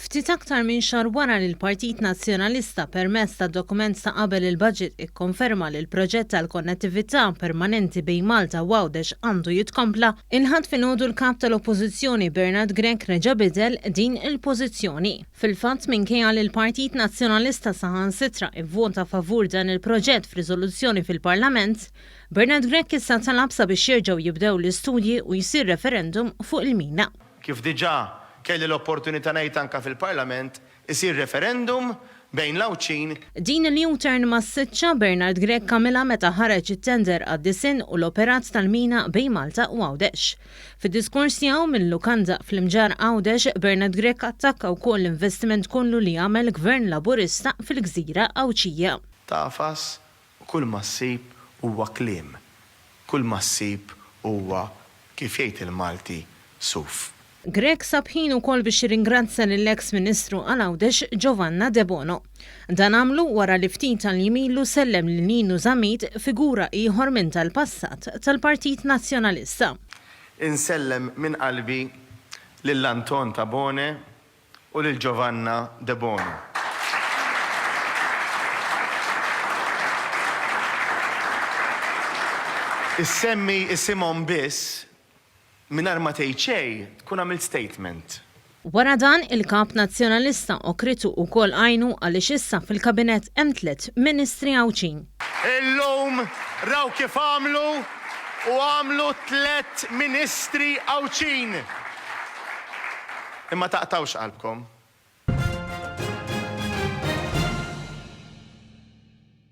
Ftit aktar minn xahar wara li l-Partit Nazzjonalista permezz ta' dokument ta' qabel il-budget ikkonferma li l-proġett tal-konnettività permanenti bejn Malta u Għawdex għandu jitkompla, il-Ħadd filgħodu l-Kap tal-Oppożizzjoni Bernard Grech reġa' bidel din il-pożizzjoni. Fil-fatt minkejja li l-Partit Nazzjonalista saħansitra ivvota favur dan il-proġett f'riżoluzzjoni fil-Parlament, Bernard Grech issa talab sabiex jerġgħu jibdew l-istudji u jsir referendum fuq il-mina. Kif diġà kelli l-opportunità ngħid anke fil-Parlament, isir referendum bejn l-Għawdxin. Din il-U-turn massiċċa Bernard Grech għamilha meta ħareġ it-tender għad-disinn u l-operat tal-mina bejn Malta u Għawdex. Fid-diskors tiegħu minn lukanda fl-Imġarr Għawdex, Bernard Grech attakka wkoll l-investiment kollu li għamel Gvern Laburista fil-gżira Għawdxija. Tagħfas u kull ma ssib huwa kliem, kull ma ssib huwa, kif jgħid il-Malti, suf. Grech sab ħin ukoll biex jirringrazzja lill-eks Ministru għal Għawdex Giovanna Debono. Dan għamlu wara li ftit tal-jiem ilu sellem lil Ninu Zammit, figura ieħor minn tal-passat tal-Partit Nazzjonalista. Insellem minn qalbi lil Anton Tabone u lil Giovanna Debono. Issemmi isimhom biss mingħajr ma tgħid xejn tkun għamilt statement. Wara dan, il-Kap Nazzjonalista okritu wkoll għajnu għaliex issa fil-Kabinett hemm tlett Ministri Għawdxin. Illum raw kif għamlu u għamlu tlett Ministri Għawdxin. Imma taqtgħux qalbkom.